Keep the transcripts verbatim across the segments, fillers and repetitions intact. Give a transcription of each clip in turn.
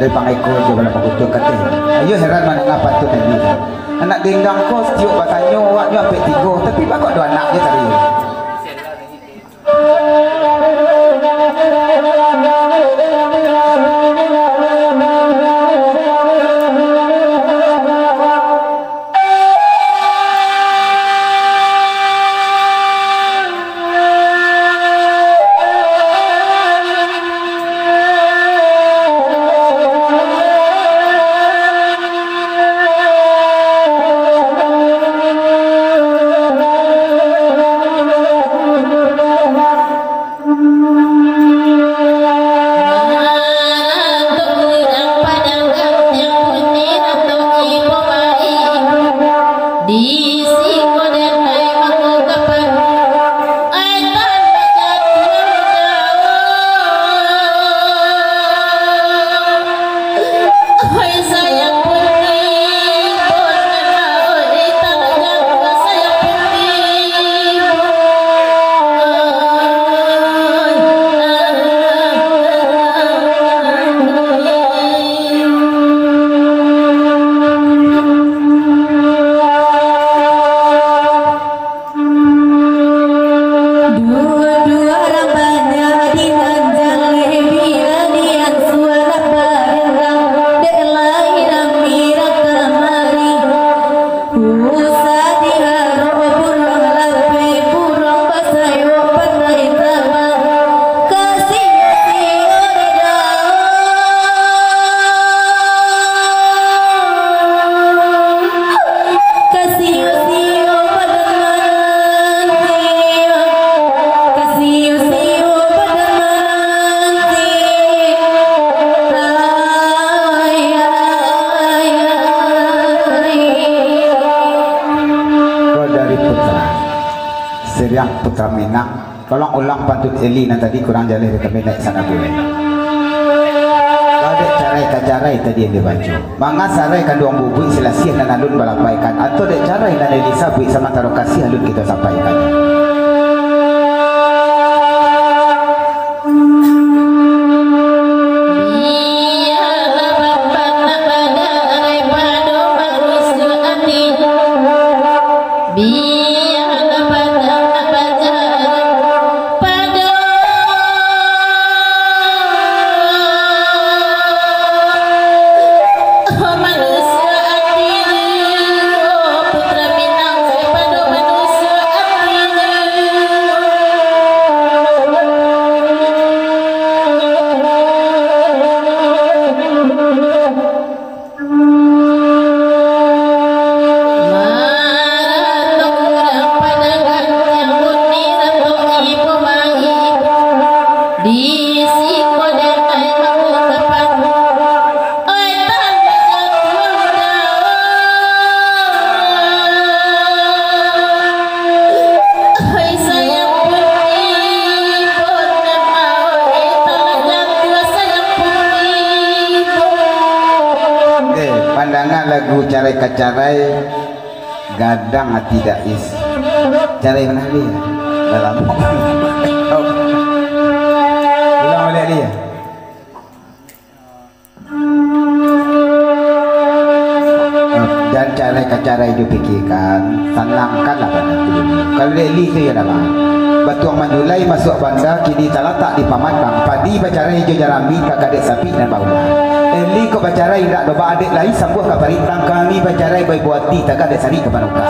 Dari pangeko jo bala pakuto kateh. Ayo heran mandanga pantun Eli. Anak dendang ko satiok batanyo, awaknyo ampek tigo, tapi baa kok duo anak je tadi. Duo-duo urang banyak di nan jaleh, bila di ansuaran barendang, dek lai rami urang kamari. Usah diharok buruang lapeh, buruang basayok pandai tabang. Ka sio-sio dado. Ka sio-sio padan mananti. Ka sio-sio padan mananti. Ai, ai, ai, ai. Ko dari Putra Seriang, Putra Minang. Tolong ulang pantun Eli nan tadi, kurang jaleh dek kami naik sanabu. Kalau dek carai ka carai tadi yang dibaco. Manga sarai kanduang bubuik, silasiah nan alun balapaikan. Atau dek carai nan Eli sabuik, samantaro kasih alun kito sampaikan. Bialah bapak nak badarai pado manusia ati. Bialah bapak nak bajalan pado manusia ati, Putra Minang, pado manusia ati. Maratok urang padangan, yang buni ratok ibu mahi. Di siko datai mangko kapan, oi, tanda jatuah daun. Hai sayang putih, pun nama, oi, tanda jatuah sayang putih. Eh, pandanga lagu Carai Kacarai, Gadang Ati Dais. Carai mana dia? Dah lama. Ulang balik dia. Jan carai ka carai jo pikiekan, tanangkanlah bana tu. Kalau dek Eli tu iyo dah, Bang. Batuang manjulai masuak banda, kini talatak di pamatang. Padi bacarai jo jarami, ka kadek sapi nan baulah. Eli kok bacarai indak doh ba-adek lai, sambuah ka parintang, kami bacarai baibo ati, tagah dek sari ka panukang.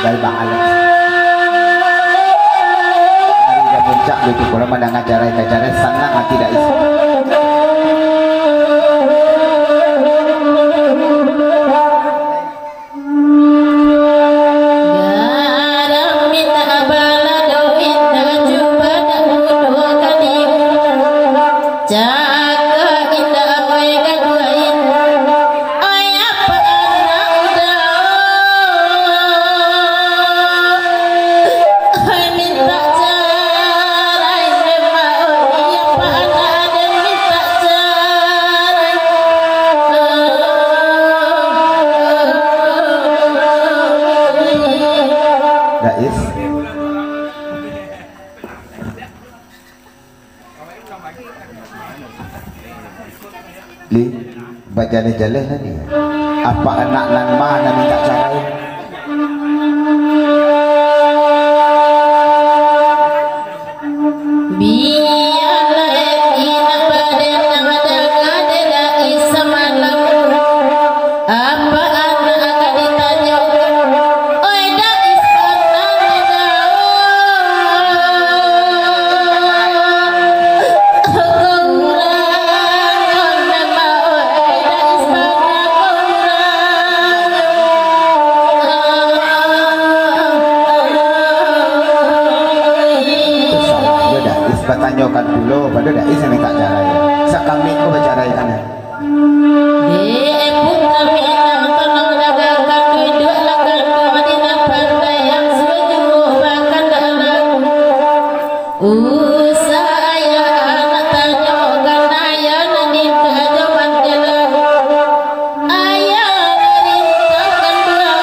Dari Bang Alex. Dari dah puncak itu, kalau mandanga carai ka carai, sanang ati dais. Gadang mintak balado, indak cuba dak mudo ka diundang. Cakak indak oi gaduain, oi apak anak uda. Oi mintak carai memang, oi apak anak aden. Li, bajaleh-jaleh lah ni. Apak anak nan ma nan mintak carai? Bialah indak baden nan danga dek Dais samalam. Apak anak ka ditanyokan, oi Dais panang dek. Kurang, oi Dais panang kurang. Salah jo Dais batanyokan pulo pado Dais nan mintak carai. Sakami ko bacaraikan. Dek putra Minang, tolong jagakan duduak lah kanduang di nan pandai, yang sujuah makan dalam. Usah ayah anak tanyokan, ayah nan nikah jo manjelang. Ayah nan rintah kanduang.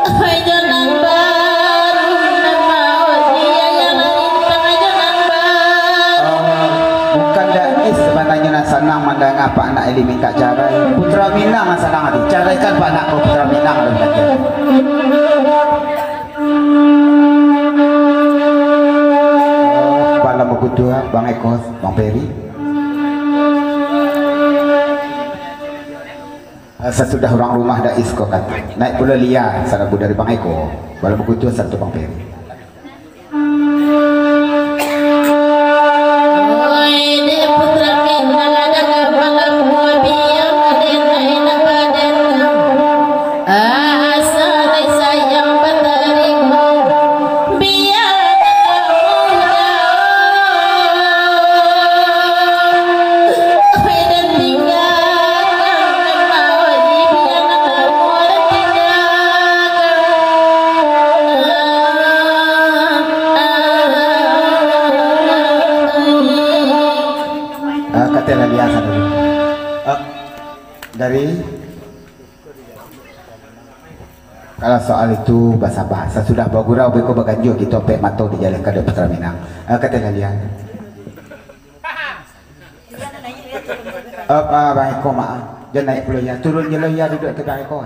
Hai jo nan baru, nan mauji, ayah nan rintah jo nan baru. Ah, bukan Dais sabananyo nan sanang mandanga apak anak Eli mintak carai. Putra Minang nan sanang ati. Caraikan apak anak ko, Putra Minang, alun lagi. Bala bakutua, Bang Eko, Bang Peri. Ah, sasudah urang rumah Dais ko kato, naiak pulo Lia, sarabu dari Bang Eko, bala bakutua sarato Bang Peri. Oi, dek putra Minang, danga malam ko, bialah den nan indak baden. Asa dek sayang batarimo, bialah kamu jauah. Oi, den tinggalkan, den mauji, bialah kamu den tinggalkan. Ah, kateh lah Lia satu. Ah, dari, kalau soal itu, basaba. Sasudah bagurau, beko baganjua kito, ampek mato dijalehkan dek Putra Minang. Ah, kateh lah Lia. Up, ah, Bang Eko, maaf. Jan naiak pulo Lia. Turun je lo Lia, duduak tu Bang Eko.